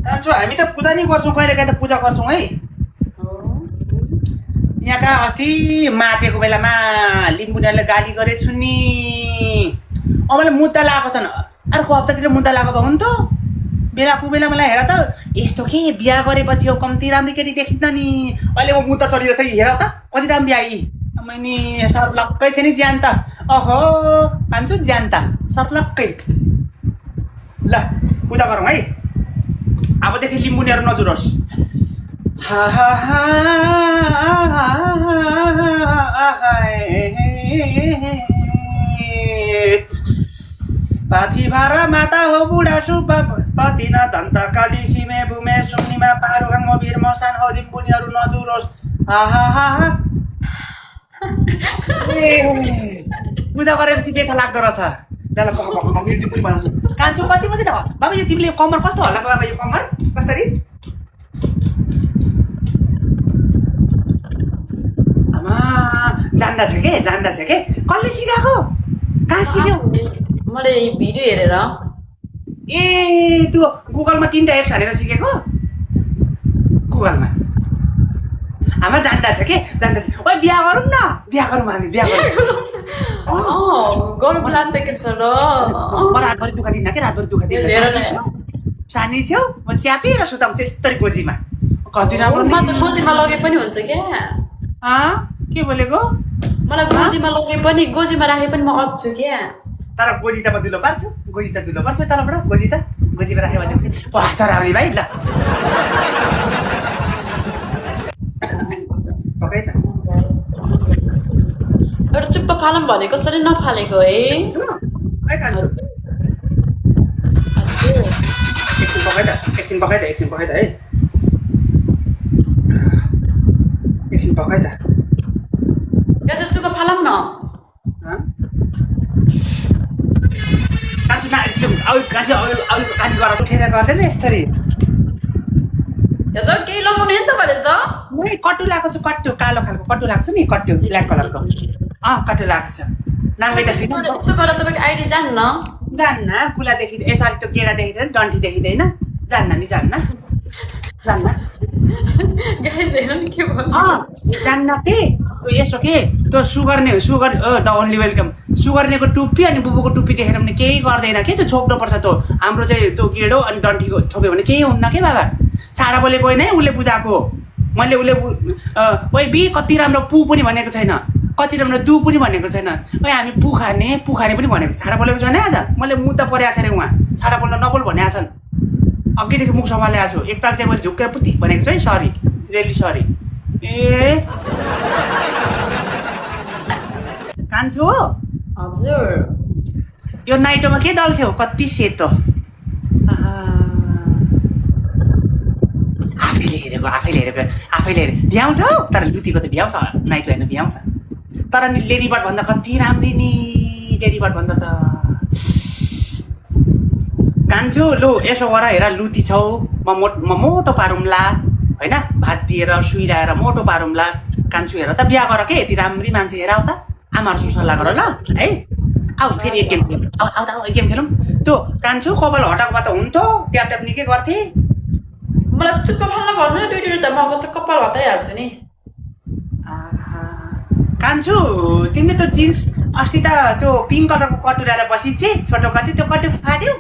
कान्छो हामी त पूजा नि गर्छौँ कहिलेकाहीँ त पूजा गर्छौँ है यहाँ कहाँ अस्ति माटेको बेलामा लिम्बुनीहरूले गाली गरेछु नि मैले मुद्दा लगाएको छन् अर्को हप्तातिर मुद्दा लगाएको भए हुन्थ्यो बेला कुबेला मलाई हेर त यस्तो के बिहा गरेपछि यो कम्ती राम्रो केटी देखिन्न नि अहिले म मुद्दा चलिरहेछ हेर त कति राम्रो आई मैले सर्लक्कै छ नि ज्यान त अहो कान्छु ज्यान त सर्लक्कै ल पूजा गरौँ है अबदेखि लिम्बुनीहरू नजुरोस् पाथी भारा माता हो बुढा सुब्बा पतिना दन्त काली सिमे भूमे सुम्नीमा पारुहाङ वीर मसान हो लिम्बुनीहरू नजुरोस् पूजा गरेपछि बेथा लाग्दो रहेछ कान्छु कति बजी त बाबा यो तिमीले कम्मर कस्तो होला बाबा यो कम्मर कसरी आमा जान्दा छ के कसले सिकाएको कहाँ सिक्यौ मैले भिडियो हेरेर ए त्यो गुगलमा 3टा एक्स हानेर सिकेको गुगलमा आमा जान्दा छ के ओइ बिहा गरौँ न हामी बिहा गरौँ प्लान त के छ र रातभरि दुःख दिन्न के रातभरि दुःख दिन्न सानी छेउ म च्यापेर सुताउँछु यस्तरी गोजीमा कति राम्रो गोजीमा लगे पनि हुन्छ क्या के बोलेको मलाई गोजीमा लगे पनि गोजीमा राखे पनि म अट्छु क्या तर गोजी त म दुलो पार्छु गोजी त दुलो पर्छ तलबाट गोजीमा राख्यो भने कस्तो राम्रो भाइ ल पकाइ त एउटा चुप्पा फालम भनेको कसरी नफालेको है एकछिन पकाइ त है एकछिन पकाइ त चुप्पा फालम न कान्छी गर उठेर गर्दैन यसरी यो त केही लगाउने नि त मैले त मै कट्टु लगाएको छु कट्टु कालो खालको कट्टु लाग्छ नि कट्टु ब्ल्याक कलरको कट्टु लाग्छ नाङ्गै त छैन त्यो गरेर तपाईँको आइडी जान्न कुला देखिँदैन यसरी त्यो केरा देखिँदैन डन्ठी देखिँदैन जान्न जान्न के यसो के त्यो सुगर्ने द ओन्ली वेलकम सुगर्नेको टुप्पी अनि बुबुको टुप्पी देखेर पनि केही गर्दैन के त्यो छोप्नुपर्छ त्यो हाम्रो चाहिँ त्यो गेडो अनि डन्ठीको छोप्यो भने केही हुन्न के बाबा छाडा बोलेको होइन है उसले बुझाएको मैले उसले ओइ बी कति राम्रो पु पनि भनेको छैन कति राम्रो दु पनि भनेको छैन ओइ हामी पु खाने पनि भनेको छाडा बोलेको छैन आज मैले मुद्दा परेको छ अरे उहाँ छाडा बोल्न नबोल भनेको छन् अघिदेखि मुख सम्हालेको छु एकताल चाहिँ मैले झुक्केर पुति भनेको छु है सरी रियली सरी ए कान्छु हजुर यो नाइटोमा के दल थियो कति सेतो आफैले हेरेर भ्याउँछ तर जुतीको त भ्याउँछ नाइटो हेर्नु भ्याउँछ तर नि लेडीबर्ड भन्दा कति राम्रो नि लेडीबर्ड भन्दा त कान्छु लु यसो गर हेर लुती छौ म मोटो पारुम्ला होइन भात दिएर सुइराएर मोटो पारुम्ला कान्छु हेर त बिहा गर के यति राम्री मान्छे हेर आऊ त आमाहरूसँग सल्लाह गर ल है आऊ फेरि एक गेम खेलौँ आऊ एक गेम खेलौँ त्यो कान्छु कपाल हटाएको भए त हुन्थ्यो ट्याप निकै गर्थे मलाई चुप्पा फाल्न भन्नु दुईवटा त म अब कपाल हटाइहाल्छु नि कान्छु तिमीले त जिन्स अस्ति त त्यो पिङ्क कलरको कट्टु ल्याएर बसिन्छे छोटो कट्टु त्यो कट्टु फाट्यो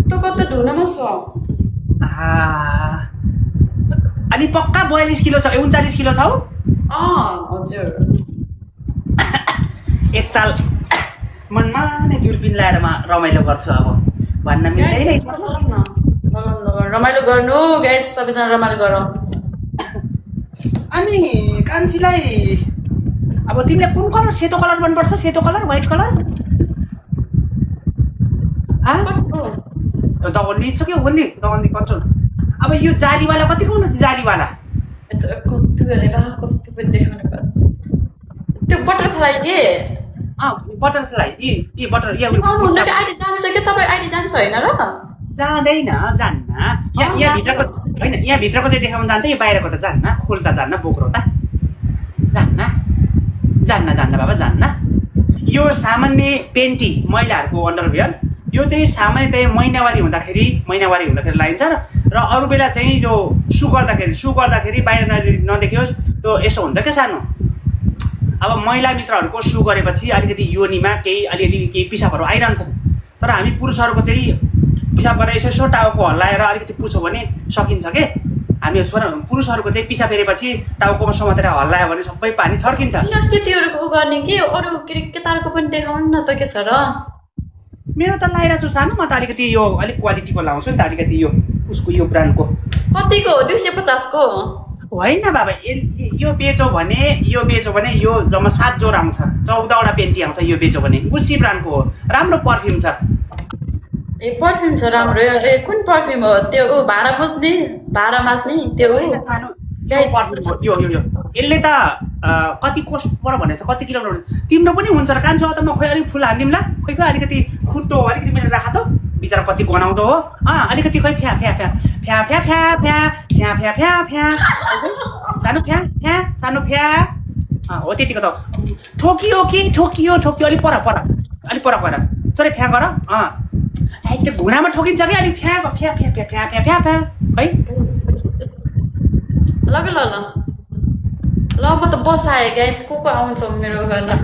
त्यो कत्तो धुनमा छ अनि पक्का 42 किलो छ 39 किलो छौ हजुर एकताल मनमा नै दुर्बिन ल्याएर म रमाइलो गर्छु अब भन्न मिल्दैन रमाइलो गर्नु गाइस सबैजना रमाइलो गरौँ अनि कान्छीलाई अब तिमीले कुन कलर सेतो कलर मनपर्छ सेतो कलर व्हाइट कलर दगन्दी छ कि ओन्ली दगन्दी कन्ट्रोल अब यो जालीवाला कतिको हुन्छ जालीवाला त्यो बटरफ्लाई के बटरफ्लाई यी बटर आइडी जान्छ के तपाईँ आइडी जान्छ होइन र जाँदैन जान्न यहाँ भित्रको होइन यहाँ भित्रको चाहिँ देखाउन जान्छ यो बाहिरको त जान्न खोल्चा जान्न बोक्रो त जान्न बाबा जान्न यो यो सामान्य पेन्टी महिलाहरूको अन्डरवेयर यो चाहिँ सामान्यतया महिनावारी हुँदाखेरि लगाइन्छ र अरू बेला चाहिँ यो सु गर्दाखेरि बाहिर नदेखियोस् त्यो यसो हुन्छ क्या सानो। अब महिला मित्रहरूको सु गरेपछि अलिकति योनीमा अलिअलि केही पिसाबहरू आइरहन्छन्, तर हामी पुरुषहरूको चाहिँ पिसाब गरेर यसो टाउको हल्लाएर अलिकति पुछौँ भने सकिन्छ के। हामी पुरुषहरूको चाहिँ पिसाब फेरेपछि टाउकोमा समातेर हल्लायो भने सबै पानी छर्किन्छ। केटीहरूको गर्ने के अरू केटाहरूको पनि देखाउनु न त के छ र। मेरो त लगाइरहेको छु सानो, म त अलिकति यो अलिक क्वालिटीको लाउँछु नि त, अलिकति यो उसको यो ब्रान्डको। कतिको हो 250 को होइन बाबा, यो बेचो भने यो जम्मा 7 जोर आउँछ, 14वटा पेन्टी आउँछ। यो बेचो भने गुच्ची ब्रान्डको हो, राम्रो पर्फ्युम छ। ए पर्फ्युम छ राम्रो। ए कुन पर्फ्युम हो त्यो? भाडा माझ्ने त्यो हो। यो यसले त कति कोस्ट पर भनेको छ, कति किलोमिटर तिम्रो पनि हुन्छ र कान्छो। त म खोइ अलिक फुल हानिदिउँ ल, खोइ अलिकति खुट्टो अलिकति मिलेर राख त, बिचरा कति गनाउँदो हो। अलिकति खोइ फ्या फ्या फ्या फ्या फ्या फ्या फ्या फ्या फ्या फ्या फ्या सानो फ्या फ्या सानो फ्या हो त्यतिको त। ठोकियो अलिक पर गएर चोरे फ्या गर। त्यो घुँडामा ठोकिन्छ कि अलिक फ्या फ्या फ्या फ्या फ्या फ्या फ्या फ्या है। ल म त बसाएँ गाइस, को आउँछ मेरो घरमा।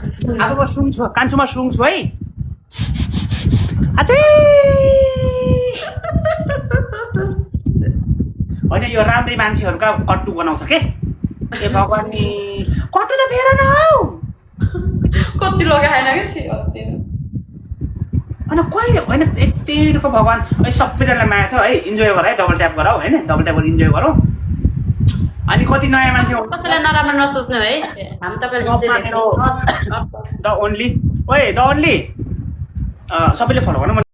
अब म सुन्छु, कान्छोमा सुन्छु है। अझै होइन यो राम्रै मान्छेहरूका कट्टु बनाउँछ के। ए भगवान् नि, कट्टु त फेर न हौ, कति लगाएन कि होइन कहिले होइन यतिको भगवान्। है सबैजनालाई माया छ है, इन्जोय गर है, डबल ट्याप गर होइन, डबल ट्याप इन्जोय गरौँ। अनि कति नयाँ मान्छे कसैलाई नराम्रो नसोच्नु है, हामी तपाईँले द ओन्ली सबैले फलो गर्नु।